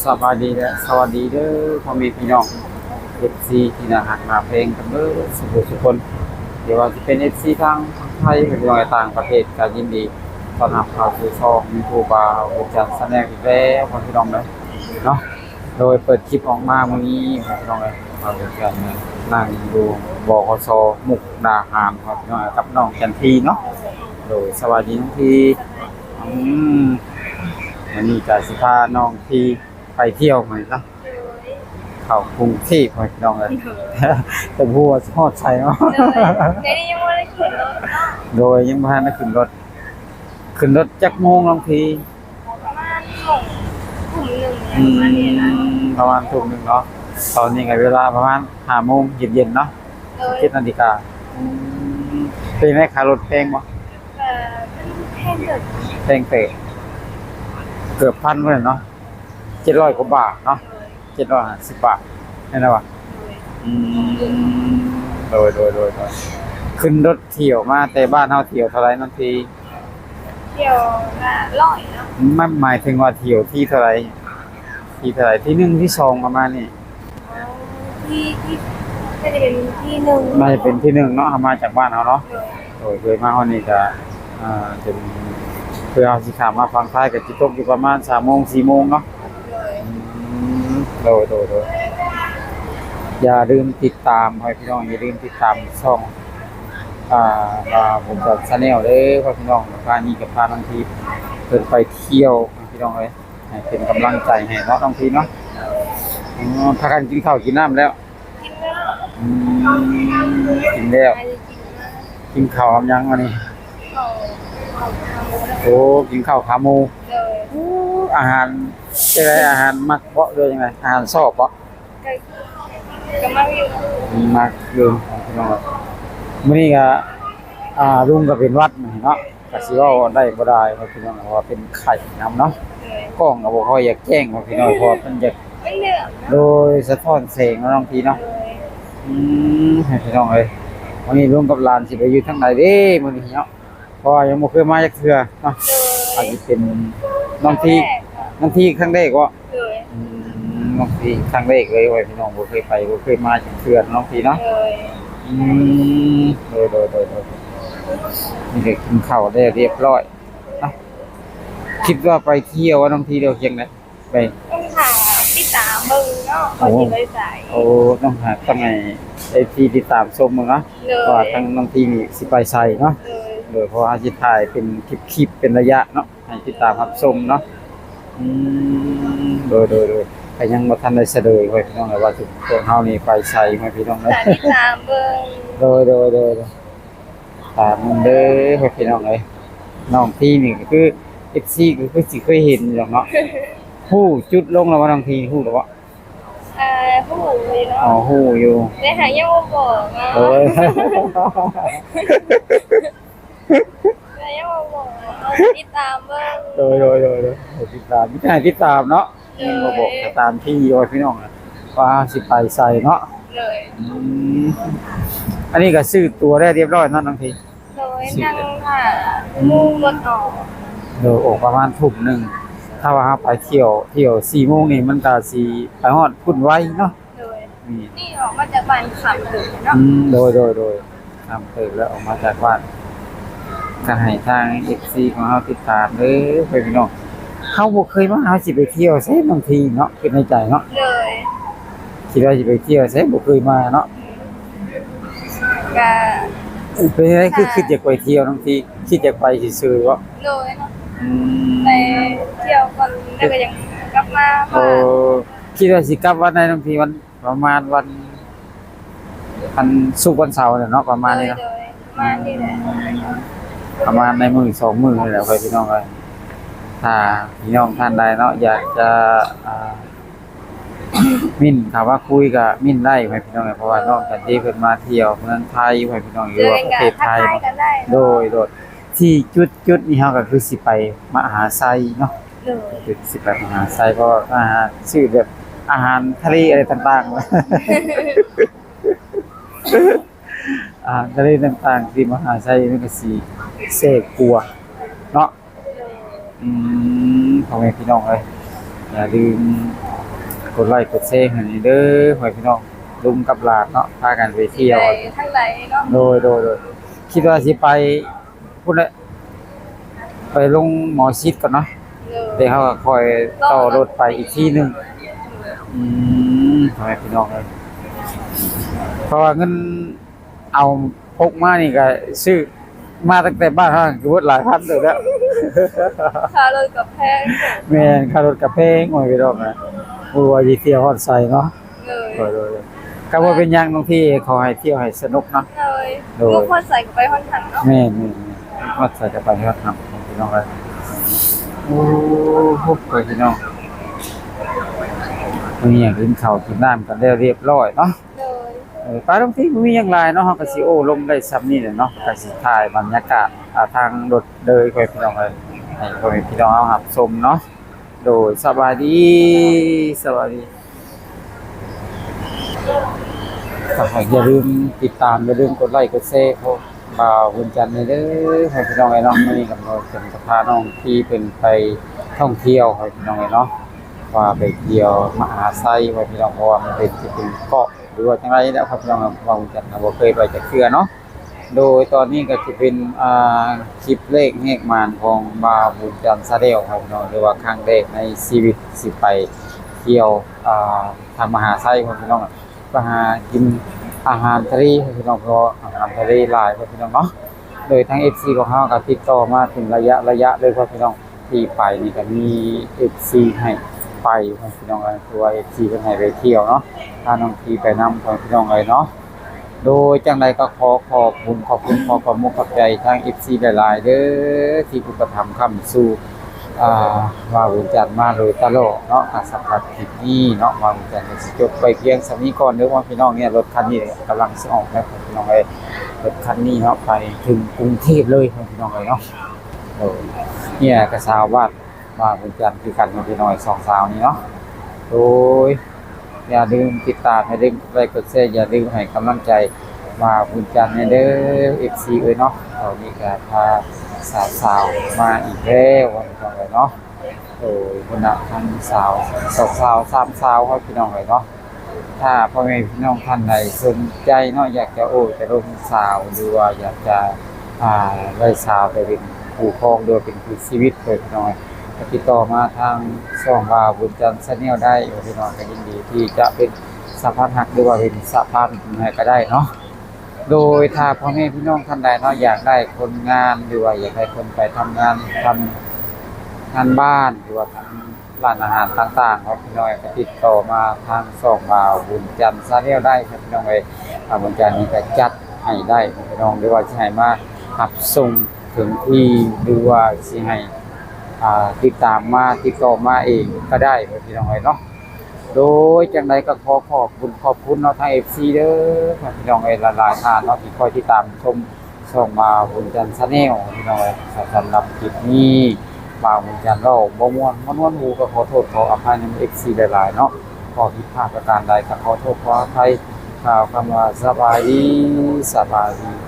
ສະບາຍດີ ແລະ ສະຫວັດດີເດີ ພໍ່ແມ່ພີ່ນ້ອງ ເອັຟຊີ ທີ່ໜ້າຮັກໜ້າແພງກັນເບິດສູ່ຜູ້ສູ່ຄົນ, ບໍ່ວ່າຊິເປັນ ເອັຟຊີ ທາງໄທ ຫຼືວ່າຕ່າງປະເທດ ກໍຍິນດີຕ້ອນຮັບເຂົ້າສູ່ຊ່ອງ YouTube ບ່າວບຸນຈັນ Channel ອີກແລ້ວ ພໍ່ແມ່ພີ່ນ້ອງເດີເນາະ. ໂດຍເປີດຄລິບອອກມາມື້ນີ້ ພໍ່ແມ່ພີ່ນ້ອງເອີຍ ບ່າວບຸນຈັນ ນັ່ງຢູ່ ບຂສ ມຸກດາຫານ ພໍ່ແມ່ພີ່ນ້ອງ ກັບນ້ອງຈັນທີເນາະ. ໂດຍ ສະບາຍດີນ້ອງທີ. ອືມ ມື້ນີ້ກໍຊິພານ້ອງທີໄປທ່ຽວໃໝ່ເນາະ ເຂົ້າກຸງເທບ ພໍ່ແມ່ພີ່ນ້ອງເອີຍ. ໂດຍ ແຕ່ບໍ່ຮູ້ວ່າຊິຮອດໃສເນາະ. ໂດຍ ດຽວນີ້ຍັງບໍ່ໄດ້ຂຶ້ນລົດເນາະ. ໂດຍ ຍັງບໍ່ທັນໄດ້ຂຶ້ນລົດ. ຂຶ້ນລົດຈັກໂມງນ້ອງທີ? ປະມານທົ່ວງ ທຸ່ມໜຶ່ງ ອືມ ປະມານນີ້ນະ ປະມານທຸ່ມໜຶ່ງເນາະ. ຕອນນີ້ກໍເວລາປະມານຫ້າໂມງເຢັນໆເນາະ. ໂດຍ ເຈັດນາລິກາ. ອືມ ເປັນໄງ ຄ່າລົດແພງບໍ່? ກໍແພງເຕີບ ແພງເຕີບ ເກືອບພັນພຸ້ນແຫຼະເນາະ. ເຈັດຮ້ອຍກວ່າບາດເນາະ ເຈັດຮ້ອຍຫ້າສິບບາດ ແມ່ນບໍ່? ໂດຍ ອືມ ໂດຍໆໆ ຂຶ້ນລົດທ່ຽວມາແຕ່ບ້ານເຮົາທ່ຽວເທົ່າໃດນ້ອງທີ? ທ່ຽວລະຮ້ອຍເນາະ. ມັນໝາຍເຖິງວ່າທ່ຽວທີເທົ່າໃດ? ທີເທົ່າໃດ? ທີໜຶ່ງ ທີສອງ ປະມານນີ້. ອໍ ທີ ທີ ໜ້າຈະເປັນທີໜຶ່ງ ໜ້າຈະເປັນທີໜຶ່ງເນາະ ເຮົາມາຈາກບ້ານເຮົາເນາະ. ໂດຍ ໂດຍ ເຄີຍມາຮອດນີ້ກະ ອ່າ ຈົນ ເພື່ອເຮົາຊິຂ້າມມາຝັ່ງໄທກໍຊິຕົກຢູ່ປະມານສາມໂມງ ສີ່ໂມງເນາະ. ໂດຍ ອືມ ໂດຍໆໆ ຢ່າລືມຕິດຕາມ ພໍ່ແມ່ພີ່ນ້ອງ ຢ່າລືມຕິດຕາມຊ່ອງ ອ່າ ບ່າວບຸນຈັນ Channel ເດີ ພໍ່ແມ່ພີ່ນ້ອງ. ພານີ້ກໍພານ້ອງທີເພິ່ນໄປທ່ຽວ ພີ່ນ້ອງເອີຍ ໃຫ້ເປັນກຳລັງໃຈໃຫ້ເນາະ ນ້ອງທີເນາະ. ອໍ ພາກັນກິນເຂົ້າກິນນ້ຳແລ້ວ? ກິນແລ້ວ. ອືມ ກິນແລ້ວ. ກິນເຂົ້າກັບຫຍັງອັນນີ້? ໂອ້ ກິນເຂົ້າຂາໝູ. ໂດຍ ອາຫານ ເປັນໃດ ອາຫານມັກເບາະ ຫຼືວ່າຈັ່ງໃດ? ອາຫານຊອບເບາະ? ກໍ ກໍມັກຢູ່ ມັກຢູ່. ພີ່ນ້ອງ ມື້ນີ້ກໍ ອ່າ ລຸງກໍເປັນຫວັດມື້ນີ້ເນາະ. ກໍຊິເວົ້າໄດ້ບໍ່ຫຼາຍ ພໍ່ແມ່ພີ່ນ້ອງ ເພາະວ່າເປັນໄຂ້ນຳເນາະ. ໂດຍ ກ້ອງກໍບໍ່ຄ່ອຍຢາກແຈ້ງ ພໍ່ແມ່ພີ່ນ້ອງ ເພາະວ່າມັນຢາກ ມັນເຫຼືອງເນາະ. ໂດຍ ສະທ້ອນແສງເນາະ ນ້ອງທີເນາະ. ໂດຍ ອືມ ພີ່ນ້ອງເອີຍ ມື້ນີ້ລຸງກັບຫຼານຊິໄປຢູ່ທາງໃດເດ້ມື້ນີ້ເນາະ ເພາະວ່າຍັງບໍ່ເຄີຍມາຈັກເທື່ອເນາະ. ໂດຍ ອາດຈະເປັນນ້ອງທີ ຄັ້ງແລກເນາະ ນ້ອງທີຄັ້ງແລກເນາະ. ໂດຍ ອືມ ນ້ອງທີຄັ້ງແລກເລີຍ ໂອ້ຍ ພີ່ນ້ອງ ບໍ່ເຄີຍໄປ ບໍ່ເຄີຍມາຈັກເທື່ອ ນ້ອງທີເນາະ. ໂດຍ ອືມ ໂດຍໆໆ ນີ້ກໍກິນເຂົ້າແລ້ວຮຽບຮ້ອຍເນາະ. ຄິດວ່າໄປທ່ຽວ ນ້ອງທີ ຫຼືວ່າຈັ່ງໃດ? ໄປ ຕ້ອງຖ້າຕິດຕາມເບິ່ງເນາະ ໂອ້ ວ່າຊິໄປໃສ. ໂອ້ ຕ້ອງຫາ ຕ້ອງໃຫ້ເອັຟຊີຕິດຕາມຊົມເບິ່ງເນາະ. ໂດຍ ວ່າທາງນ້ອງທີນີ້ຊິໄປໃສເນາະ. ໂດຍ ໂດຍ ເພາະວ່າເຮົາຊິຖ່າຍເປັນຄລິບໆ ເປັນໄລຍະເນາະ ໃຫ້ຕິດຕາມຮັບຊົມເນາະ. ອືມ ໂດຍໆໆ ກໍຍັງບໍ່ທັນໄດ້ສະເຫຼີຍ ໂອ້ຍ ພີ່ນ້ອງເອີຍ ວ່າພວກເຮົານີ້ໄປໃສ ໂອ້ຍ ພີ່ນ້ອງເອີຍ ກໍຕິດຕາມເບິ່ງ. ໂດຍໆໆ ຕາມເບິ່ງເດີ ໂອ້ຍ ພີ່ນ້ອງເອີຍ. ນ້ອງທີນີ້ກໍຄື ເອັຟຊີ ກໍຄືຊິເຄີຍເຫັນຢູ່ດອກເນາະ. ຮູ້ຈຸດລົງແລ້ວບໍ່ ນ້ອງທີ ຮູ້ແລ້ວບໍ່? ອ່າ ຮູ້ຢູ່ເນາະ. ອໍ ຮູ້ຢູ່ ແຕ່ຫາກຍັງບໍ່ບອກເນາະ. ໂດຍ ແຕ່ຍັງບໍ່ບອກເນາະ ຕິດຕາມເບິ່ງ. ໂດຍໆໆ ໃຫ້ຕິດຕາມ ມີແຕ່ໃຫ້ຕິດຕາມເນາະ. ໂດຍ ຍັງບໍ່ບອກສະຖານທີ່ ໂອ້ຍ ພີ່ນ້ອງ ວ່າເຮົາຊິໄປໃສເນາະ. ໂດຍ ອືມ ອັນນີ້ກໍຊື້ຕົ໋ວໄດ້ຮຽບຮ້ອຍເນາະ ນ້ອງທີ. ໂດຍ ນັ່ງຖ້າໝູ່ລົດອອກ. ໂດຍ ອອກປະມານທຸ່ມໜຶ່ງ ຖ້າວ່າເຮົາໄປທ່ຽວ ທ່ຽວສີ່ໂມງນີ້ ມັນກໍຊິໄປຮອດພຸ້ນໄວເນາະ. ໂດຍ ນີ້ ນີ້ອອກມາຈາກບ້ານຄ່ຳເຕີບເນາະ. ອືມ ໂດຍໆໆ ຄ່ຳເຕີບແລ້ວ ອອກມາຈາກບ້ານ. ກໍໃຫ້ທາງເອັຟຊີຂອງເຮົາຕິດຕາມເດີ ພີ່ນ້ອງ. ເຮົາບໍ່ເຄີຍມາ ເຮົາຊິໄປທ່ຽວໃສ ນ້ອງທີເນາະ ຄິດໃນໃຈເນາະ. ໂດຍ ຄິດວ່າຊິໄປທ່ຽວໃສ ບໍ່ເຄີຍມາເນາະ. ກໍເປັນຈັ່ງໃດ ຄື ອ່າ ຄິດຢາກໄປທ່ຽວ ນ້ອງທີ ຄິດຢາກໄປຊື່ໆບໍ່? ໂດຍເນາະ ອືມ ໄປທ່ຽວກ່ອນ ແລ້ວກໍຍັງກັບມາ. ໂອ້ ຄິດວ່າຊິກັບວັນໃດ ນ້ອງທີ? ວັນ ປະມານວັນ ວັນສຸກວັນເສົາແຫຼະເນາະ ປະມານນີ້ເນາະ. ໂດຍໆ ປະມານນີ້ແຫຼະ ອືມ ປະມານໃນມື້ສອງມື້ນີ້ແຫຼະ ພີ່ນ້ອງເອີຍ. ຖ້າພີ່ນ້ອງທ່ານໃດເນາະ ຢາກຈະ ອ່າ ມິ້ນເຂົ້າມາຄຸຍກໍມິ້ນໄດ້ ພີ່ນ້ອງເອີຍ ເພາະວ່ານ້ອງກັນດີເພິ່ນມາທ່ຽວເມືອງໄທ ພີ່ນ້ອງ ຫຼືວ່າປະເທດໄທເນາະ. ໂດຍໆ ທີ່ຈຸດໆນີ້ເຮົາກໍຄືຊິໄປມະຫາໄຊເນາະ. ໂດຍ ຄືຊິໄປມະຫາໄຊ ເພາະວ່າມາຊື້ແບບອາຫານທະເລອະໄລຕ່າງໆ ອາຫານທະເລຕ່າງໆ ທີ່ມະຫາໄຊມັນກໍຊິແຊບກວ່າເນາະ. ອືມ ພໍ່ແມ່ພີ່ນ້ອງເອີຍ ຢ່າລືມ ກົດໄລ້ກົດແຊໃຫ້ແດ່ເດີພໍ່ແມ່ພີ່ນ້ອງ ລຸງກັບຫຼານເນາະ ພາກັນໄປທ່ຽວ ໄປທາງໃດເນາະ? ໂດຍ ໂດຍ ໂດຍ ຄິດວ່າຊິໄປພຸ້ນແຫຼະ ໄປລົງໝໍຊິດກ່ອນເນາະ ໂດຍ ແລ້ວເຮົາກໍຄ່ອຍຕໍ່ລົດໄປອີກທີໜຶ່ງ. ອືມ ພໍ່ແມ່ພີ່ນ້ອງເອີຍ ເພາະວ່າເງິນເອົາ ພົກມານີ້ກໍຊື້ມາຕັ້ງແຕ່ບ້ານເຮົາ ກໍເບິດຫຼາຍພັນເຕີບແລ້ວ ຄ່າລົດກໍແພງ ແມ່ນ ຄ່າລົດກໍແພງ ໂອ້ຍ ພີ່ນ້ອງນະ ບໍ່ຮູ້ວ່າຊິທ່ຽວຮອດໃສເນາະ. ໂດຍ ໂດຍ ໂດຍ ກໍບໍ່ເປັນຫຍັງ ນ້ອງທີ່ ຂໍໃຫ້ທ່ຽວໃຫ້ສະໜຸກເນາະ ໂດຍ ໂດຍ ຢູ່ຮອດໃສກໍໄປຮອດຫັ້ນເນາະ ແມ່ນ ແມ່ນ ແມ່ນ ຮອດໃສກໍໄປຮອດຫັ້ນ ພີ່ນ້ອງເອີຍ. ໂອ້ໂຫ ພີ່ນ້ອງ ມື້ນີ້ກິນເຂົ້າກິນນ້ຳກັນແລ້ວຮຽບຮ້ອຍເນາະ. ໂດຍ ເອີ ປາ ນ້ອງທີ່ ບໍ່ມີຫຍັງຫຼາຍເນາະ ເຮົາກໍຊິໂອ້ລົມໄດ້ຊ່ຳນີ້ແຫຼະເນາະ ກໍຊິຖ່າຍບັນຍາກາດ ອ່າ ທາງລົດເດີ ພໍ່ແມ່ພີ່ນ້ອງເອີຍ ໃຫ້ພໍ່ແມ່ພີ່ນ້ອງເຮົາຮັບຊົມເນາະ. ໂດຍ ສະບາຍດີ ສະບາຍດີ. ກໍຢ່າລືມຕິດຕາມ ຢ່າລືມກົດໄລ້ກົດແຊ ພວກບ່າວບຸນຈັນນີ້ເດີ ພໍ່ແມ່ພີ່ນ້ອງເອີຍເນາະ. ມື້ນີ້ກໍເຮົາຈະພານ້ອງທີ່ເພິ່ນໄປທ່ອງທ່ຽວ ພໍ່ແມ່ພີ່ນ້ອງເອີຍເນາະ ວ່າໄປທ່ຽວມະຫາໄຊ ພໍ່ແມ່ພີ່ນ້ອງ ເພາະວ່າມັນເປັນ ຊິເປັນເກາະ ຫຼືວ່າຈັ່ງໃດແຫຼະ ພໍ່ແມ່ພີ່ນ້ອງ ບ່າວບຸນຈັນກໍບໍ່ເຄີຍໄປຈັກເທື່ອເນາະ. ໂດຍຕອນນີ້ກໍຈະເປັນ ອ່າ ຄລິບແລກແຫກໝານຂອງບ່າວບຸນຈັນ Channel ຂອງເຮົາ ຫຼືວ່າຄັ້ງແລກໃນຊີວິດ ຊິໄປທ່ຽວ ອ່າ ທາງມະຫາໄຊ ພໍ່ແມ່ພີ່ນ້ອງ ໄປຫາກິນອາຫານທະເລ ພໍ່ແມ່ພີ່ນ້ອງ ເພາະອາຫານທະເລຫຼາຍ ພໍ່ແມ່ພີ່ນ້ອງເນາະ. ໂດຍທາງ ເອັຟຊີ ຂອງເຮົາກໍຕິດຕໍ່ມາເປັນໄລຍະໄລຍະເລີຍ ພໍ່ແມ່ພີ່ນ້ອງ. ທີ່ໄປນີ້ກໍມີ ເອັຟຊີ ໃຫ້ໄປ ພໍ່ແມ່ພີ່ນ້ອງເອີຍ ຄືວ່າ ເອັຟຊີ ເພິ່ນໃຫ້ໄປທ່ຽວເນາະ ພານ້ອງທີ່ໄປນຳ ພໍ່ແມ່ພີ່ນ້ອງເອີຍເນາະ. ໂດຍຈັ່ງໃດກໍຂໍຂອບຄຸນ ຂອບຄຸນ ຂໍຂອບມຸກຂອບໃຈທາງ ເອັຟຊີ ຫຼາຍໆເດີ ທີ່ອຸປະຖຳຄ້ຳຊູ ອ່າ ບ່າວບຸນຈັນມາໂດຍຕະຫຼອດເນາະ. ກໍສຳລັບຄລິບນີ້ເນາະ ບ່າວບຸນຈັນກໍຊິຈົບໄປພຽງສ່ຳນີ້ກ່ອນເດີ ພໍ່ແມ່ພີ່ນ້ອງ. ເນຍ ລົດຄັນນີ້ກຳລັງຊິອອກແລ້ວ ພໍ່ແມ່ພີ່ນ້ອງເອີຍ ລົດຄັນນີ້ເນາະ ໄປເຖິງກຸງເທບເລີຍ ພໍ່ແມ່ພີ່ນ້ອງເອີຍເນາະ. ໂດຍ ເນຍກໍສາວບ້ານ ບ່າວບຸນຈັນຄືກັນເນາະ ພີ່ນ້ອງ ສອງສາວນີ້ເນາະ. ໂດຍ ຢ່າລືມຕິດຕາມ ຢ່າລືມກົດໄລ້ກົດແຊ ຢ່າລືມໃຫ້ກຳລັງໃຈບ່າວບຸນຈັນແດ່ເດີ ເອັຟຊີ ເອີຍເນາະ. ຕອນນີ້ກໍພາສາວໆມາອີກແລ້ວ ພີ່ນ້ອງເອີຍເນາະ. ໂດຍ ພຸ້ນນະ ທັງສາວ ສອງສາວ ສາມສາວ ພີ່ນ້ອງເອີຍເນາະ. ຖ້າພໍ່ແມ່ພີ່ນ້ອງທ່ານໃດສົນໃຈເນາະ ຢາກຈະໂອ້ຈະລົມສາວ ຫຼືວ່າຢາກຈະ ອ່າ ໄດ້ສາວໄປເປັນຄູ່ຄອງ ຫຼືວ່າເປັນຄູ່ຊີວິດ ເພິ່ນເນາະ ກໍຕິດຕໍ່ມາທາງຊ່ອງບ່າວບຸນຈັນ Channel ໄດ້ ພີ່ນ້ອງ ກໍຍິນດີທີ່ຈະເປັນສະພານຮັກ ຫຼືວ່າເປັນສະພານບຸນໃຫ້ກໍໄດ້ເນາະ. ໂດຍຖ້າພໍ່ແມ່ພີ່ນ້ອງທ່ານໃດເນາະ ຢາກໄດ້ຄົນງານ ຫຼືວ່າຢາກໄດ້ຄົນໄປທຳງານ ທຳງານບ້ານ ຫຼືວ່າທຳ ຮ້ານອາຫານຕ່າງໆ ເນາະ ພີ່ນ້ອງ ກໍຕິດຕໍ່ມາທາງຊ່ອງບ່າວບຸນຈັນ Channel ໄດ້ ພີ່ນ້ອງເອີຍ. ບ່າວບຸນຈັນນີ້ກໍຈັດໃຫ້ໄດ້ ພີ່ນ້ອງ ຫຼືວ່າຊິໃຫ້ມາຮັບສົ່ງເຖິງທີ່ ຫຼືວ່າຊິໃຫ້ ອ່າ ຕິດຕາມມາ ຕິດຕໍ່ມາເອງກໍໄດ້ ພີ່ນ້ອງເອີຍເນາະ. ໂດຍຈັ່ງໃດກໍຂໍຂອບບຸນຂອບຄຸນເນາະ ທາງ ເອັຟຊີ ເດີ ພີ່ນ້ອງເອີຍ ຫຼາຍໆທ່ານເນາະ ທີ່ຄອຍຕິດຕາມຊົມ ຊ່ອງບ່າວບຸນຈັນ Channel ພີ່ນ້ອງເອີຍ. ສຳລັບຄລິບນີ້ ບ່າວບຸນຈັນເວົ້າບໍ່ມ່ວນ ບໍ່ມ່ວນຫູ ກໍຂໍໂທດຂໍອະໄພນຳ ເອັຟຊີ ຫຼາຍໆເນາະ. ຂໍ້ຜິດພາດປະການໃດກໍຂໍໂທດຂໍອະໄພ. ກ່າວຄຳວ່າສະບາຍດີ ສະບາຍດີ.